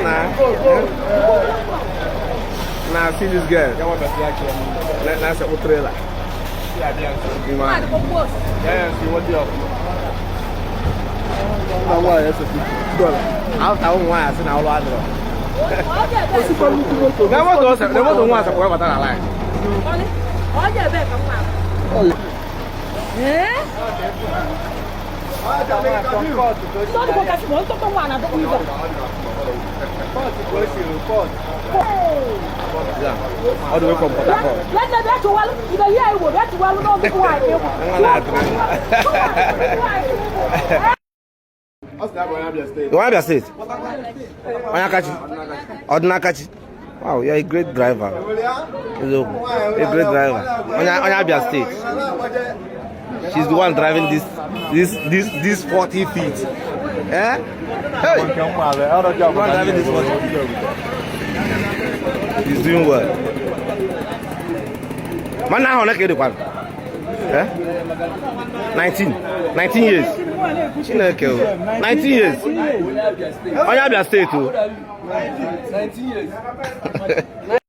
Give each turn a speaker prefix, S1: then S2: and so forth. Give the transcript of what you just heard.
S1: Na na see this girl na-asekpụ trailer.
S2: Mmadụ bụ
S1: Na after ụmụ nwaanyị asị na ụlọ adịrọ. Na moto ọ na moto nwa asekpụ webata na line.
S2: Ọ dị ebe ka mma. Ee? Ndị ọdụ kasị ma ntụtụ nwa na-adọkwa ibe.
S1: Yeah. All the way from Port Harcourt.
S2: Lẹ́nu bẹ́ẹ̀ tó wálú, ibẹ̀ yẹ́ ìwò bẹ́ẹ̀ tó wálú náà gbogbo àìké wò.
S1: Nwa na-adịrị. You want Abia State? Onyakachi? Odinakachi? Wow, you're a great driver. Eziokwu. A great driver. Onye Abia State. She's the one driving this 40 feet. Eh? Hey! The one driving this 40 feet. He's doing well. Mana ahụ na ka edekwana? Eh? 19. 19 years. Chineke o. 19 years. Onye Abia State o.
S3: 19 years.